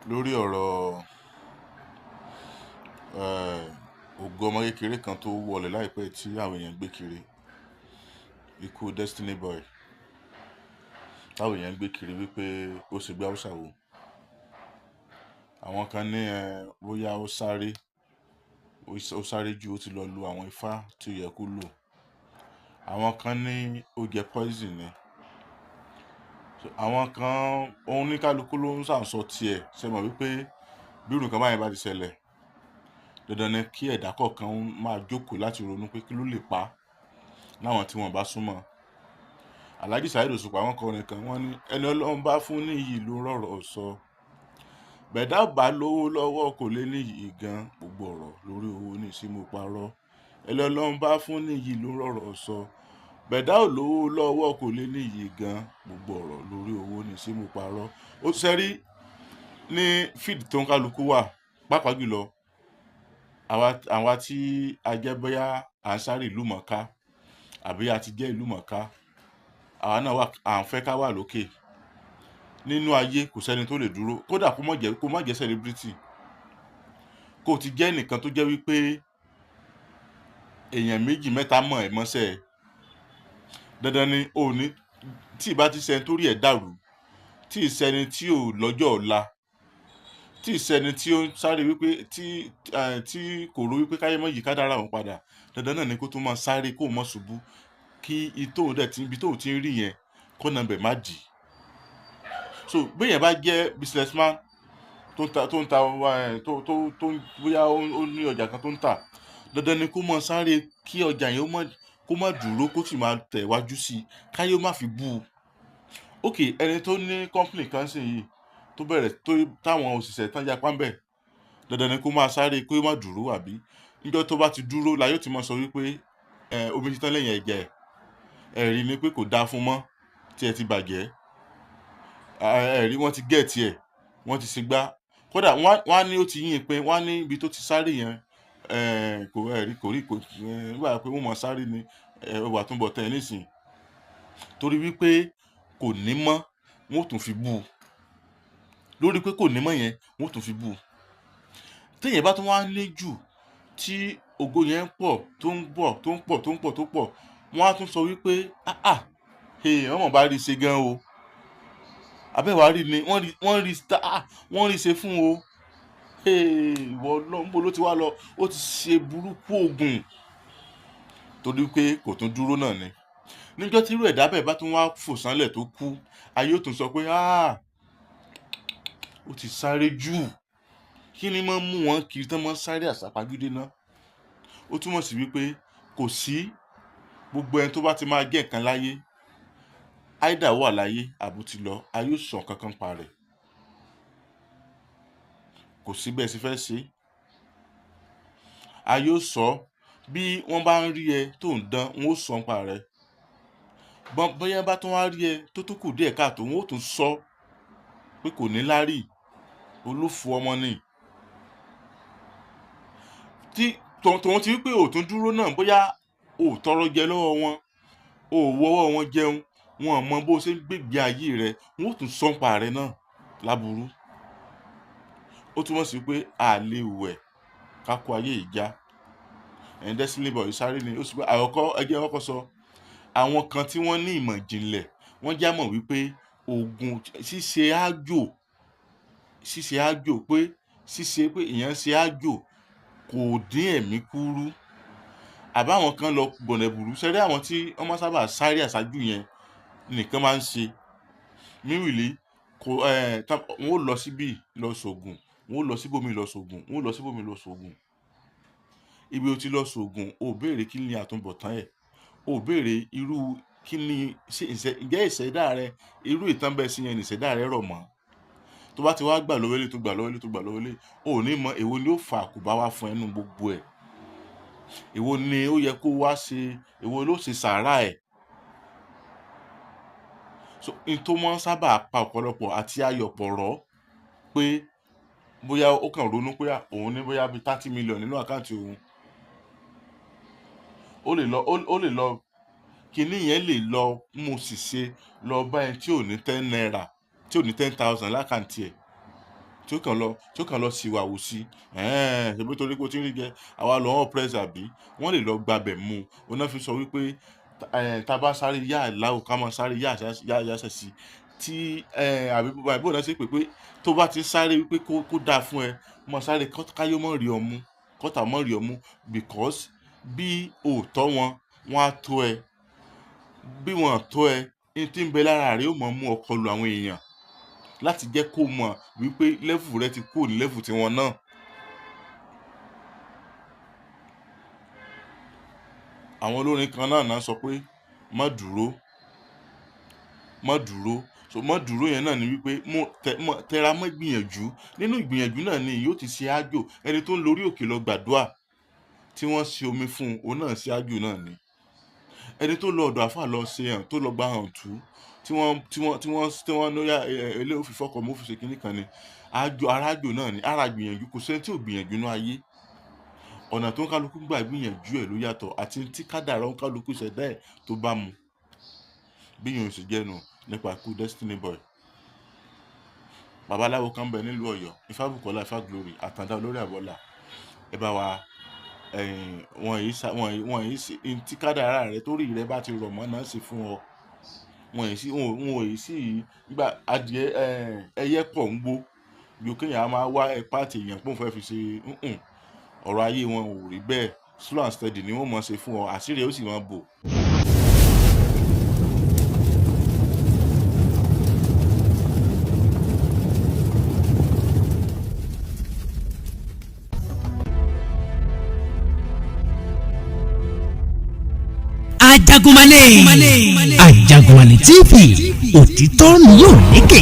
Lórí ọ̀rọ̀ ògo ọmọ kékeré kan tó wọlé láìpẹ́ tí àwọn èèyàn gbé kiri, ikú Destiny Boy, táwọn èèyàn gbé kiri wípé ó ṣe gbé Hausa wò. Àwọn kan ní bóyá ó sáré, ó sáré jù, ó ti lọ lu àwọn ifá tí ó yẹ kó lò. Àwọn kan ní ó jẹ poison ni. So, àwọn kan, oníkálukú ló ń ṣàǹsọ tiẹ̀. Ṣé ẹ mọ̀ wípé bí irú nǹkan báyẹn bá ti ṣẹlẹ̀, dandan ni kí ẹ̀dá kọ̀ọ̀kan máa jókòó láti ronú pé kí ló lè pa á láwọn tí wọ́n bá súnmọ́. Alhaji Saheed Òṣùpá wọ́n kọ orin kan, wọ́n ní ẹni Ọlọ́run bá fún níyì ló rọ̀rọ̀ sọ. Bẹ̀dá bá lówó lọ́wọ́ kò lè níyì gan, gbogbo ọ̀rọ̀ lórí owó ní sí mo parọ́. Ẹni Ọlọ́run bá fún níyì ló rọ̀rọ̀ sọ. Bẹ̀dá ò lówó lọ́wọ́ kò lè níyì gan, gbogbo ọ̀rọ̀ lórí owó ní sí mo parọ́. Ó ṣẹ́rí ní field tó ń kálukú wà, pàápàá jùlọ àwa tí a jẹ́ bóyá à ń sáré ìlú mọ̀ọ́ká àbí a ti jẹ́ ìlú mọ̀ọ́ká, àwa náà wà, à ń fẹ́ ká wà lókè. Nínú ayé kò sẹ́ni tó lè dúró, kódà kó má jẹ́ celebrity. Kó ti jẹ́ ẹnìkan tó jẹ́ wípé èèyàn méjì mẹ́ta mọ̀ ẹ́ mọ́ṣẹ́ ẹ. Dandan ni o ní tí ì bá ti ṣẹni tó rí ẹ̀ dàrú, tí ì ṣẹni tí ò lọ́jọ́ ọ̀la, tí ì ṣẹni tí ó ń sáré wípé tí kò rò wípé káyé mọ́ yìí ká dára òun padà. Dandan náà ni kó tún máa sáré kó mọ́ ṣubú, kí tóun dẹ̀ tí ibi tóun ti ń rí yẹn kọ́nà bẹ̀ má dì. So bí èèyàn bá jẹ́ businessman tó ń ta tó bóyá ó ní ọjà kan tó ń tà, dandan ni kó máa sáré kí ọjà yẹn kó má dúró, kó sì máa tẹ̀ wájú sí i káyé ó má fi bú u. Ok, ẹni tó ní company kan sì yìí tó bẹ̀rẹ̀ tó táwọn òṣìṣẹ́ tán yapa ń bẹ̀, dandan ni kó máa sáré kó má dúró, àbí níjọ́ tó bá ti dúró la yóò ti máa sọ wípé omi ti tán lẹ́yìn ẹja ẹ̀, ẹ̀rí ni pé kò dáa fún mọ́ tí ẹ ti bàjẹ́, ẹ̀rí wọ́n ti gẹ̀ẹ́tì ẹ̀, wọ́n ti ṣe gbá, kódà wọ́n á ní ó ti yín pé wọ́n á ní ibi tó ti sáré yẹn kò ẹ̀rí kò rí kò nígbà pé wọ́n mọ̀ sáré ni wà tó ń bọ̀ tẹ̀ nísìnyí torí wípé kò ní mọ́, wọ́n ó tún fi bú u lórí pé kò ní mọ́ yẹn, wọ́n ó tún fi bú u. Téèyàn bá tún wá ní jù tí ògo yẹn ń pọ̀, tó ń bọ̀, tó ń pọ̀, tó ń pọ̀, tó pọ̀, wọ́n á tún sọ wípé ah ah, wọ́n mọ̀ bá rí i ṣe gan o, abẹ́wàá rí ni wọ́n rí, wọ́n rí, ah, wọ́n rí ṣe fún o, ìwọ lọ níbo ló ti wá lọ, ó ti ṣe burúkú oògùn, torí pé kò tún dúró náà ni. Níjọ́ tí irú ẹ̀dá bẹ́ẹ̀ bá tún wá fò sánlẹ̀ tó kú, ayé ó tún sọ pé ah, ó ti sáré jù. Kí ni máa ń mú wọn kiri tán máa ń sáré àsápajúdé náà? Ó túmọ̀ sí wípé kò sí gbogbo ẹni tó bá ti máa jẹ́ nǹkan láyé, áìdá wà láyé àbó ti lọ, ayé ò sọ nǹkan kan pa rẹ̀. Kò sí bẹ́ẹ̀ sì fẹ́ ṣe, ayé ò sọ. Bí wọ́n bá ń rí ẹ tó ń dán, wọn ó sọ nípa rẹ̀. Bóyá bá tún wá rí ẹ tó tún kù díẹ̀ káàtó, wọn ó tún sọ pé kò ní láárí, olófo ọmọ ni. Tí tòun ti wípé ò tún dúró náà, bóyá o ò tọrọ jẹ lọ́wọ́ wọn, o ò wọwọ́ wọn jẹun, wọn ò mọ bó ṣe ń gbègbè ayé rẹ, wọn ó tún sọ nípa rẹ náà láburú. Ó túmọ̀ sí pé a lè wẹ̀ ká kó ayé yìí já. Ẹ̀yin Destiny Boy sáré ni ó sì pé àkọ́kọ́ ẹjẹ́ kọ́kọ́ sọ. Àwọn kan tí wọ́n ní ìmọ̀ ìjìnlẹ̀, wọ́n já mọ̀ wípé oògùn ṣíṣe ájò, ṣíṣe ájò pé ṣíṣe pé èèyàn ṣe ájò kò dín ẹ̀mí kúrú. Àbáwọn kan lọ gbọ̀nà ẹ̀bùrú ṣẹ́rí, àwọn tí wọ́n máa sábà sáré àsájù yẹn nìkan máa ń ṣe míwìlì kò ẹ̀. Wọ́n ó lọ síbí lọ ṣògùn, wọ́n ó lọ síbòmí lọ ṣògùn, wọ́n ó lọ síbòmí lọ ṣògùn. Ibi o ti lọ ṣògùn, o ò béèrè kí ni àtúbọ̀tán ẹ̀, o ò béèrè irú kí ni ṣe ǹjẹ́ ìṣẹ̀dá rẹ, irú ìtàn bẹ́ẹ̀ sí yẹn ní ìṣẹ̀dá rẹ rọ̀ mọ́. Tó bá ti wá gbà lọ́wọ́ eléyìí, tó gbà lọ́wọ́ eléyìí, tó gbà lọ́wọ́ eléyìí, o ò ní mọ èwo ni ó fa àkóbá wá fún ẹnu gbogbo ẹ̀, èwo ni ó yẹ kó wá ṣe, èwo ló ṣe sàárà ẹ̀. So n tó máa ń sábà pa ọ̀pọ̀lọpọ̀ àti ayọ̀pọ̀rọ̀ pé bóyá ó kàn ronú pé òun ní bóyá bíi 30 million nínú account òun, ó lè lọ kinní yẹn, lè lọ mú ṣìṣe lọ bá ẹni tí ò ní ₦10, tí ò ní 10,000 l'account ẹ̀, tí tí ó kàn lọ síwàwù sí. Ṣebí torí pé o ti ń rí jẹ, àwa lọ oppress, àbí wọ́n lè lọ gbabẹ̀ mú un. Náà fi sọ wípé tá a bá sáré yá àláwò, ká máa sáré yá àṣẹ sí tí àbí bó náà ṣe pé tó bá ti sáré wípé kó dáa fún ẹ, máa sáré káyọ́ mọ́ rí ọ mú, kọ́tà mọ́ rí ọ mú, because bí òótọ́ wọn, wọ́n á tó ẹ, bí wọ́n tó ẹ ní tí ń bẹ lára rẹ, ó mọ̀ mú ọkọ lu àwọn èèyàn láti jẹ́ kó mọ̀ wípé level rẹ ti kúrò ní level tiwọn náà. Àwọn olórin kan náà sọ pé má dúró, má dúró. So má dúró yẹn náà ni wípé mo tẹra mọ́ ìgbìyànjú. Nínú ìgbìyànjú náà ni yóò ti ṣe àjò. Ẹni tó ń lórí òkè lọ gbàdúrà tí wọ́n ṣe omi fún un, òun náà ṣe àjò náà ni. Ẹni tó lọ ọ̀dọ̀ àfáà lọ ṣe hàn, tó lọ gba hàn tú, tí wọ́n lóyà eléyìí ó fi fọ́kọ̀ mọ́, fi ṣe kinní kan ni. Àjò arájò náà ni ara gbìyànjú. Kò sẹ́ni tí ò gbìyànjú nínú ayé. Ọ̀nà tó ń kálukú gbà gbìyànjú ẹ̀ ló yàtọ̀, àti tí kádàrá ń kálukú ṣẹ̀dá ẹ̀ tó bá mu. Bí yòó sì jẹ́nu nípa ikú Destiny Boy. Babaláwo kan bẹ nílùú Ọ̀yọ́, Ifábùkọ́lá, Ifá Glory, Àtàndá olórí àbọ̀là. Ẹ bá wa wọn yìí sa wọn yìí sí tí kádàrá rẹ torí rẹ bá ti rọ̀ mọ́ náà sì fún ọ. Wọn yìí sí wọn yìí sí gbà adìẹ ẹyẹ pọ̀ ń gbó bí kéèyàn á máa wá ẹ̀pá àti èèyàn pòun fẹ́ fi ṣe. Ọ̀rọ̀ ayé wọn ò rí bẹ́ẹ̀. Slow and steady ni wọ́n mọ̀ ṣe fún ọ, àṣírí ó sì máa bò. Ajagunmalè, Ajagunmalè TV, òtítọ́ ni yóò lékè.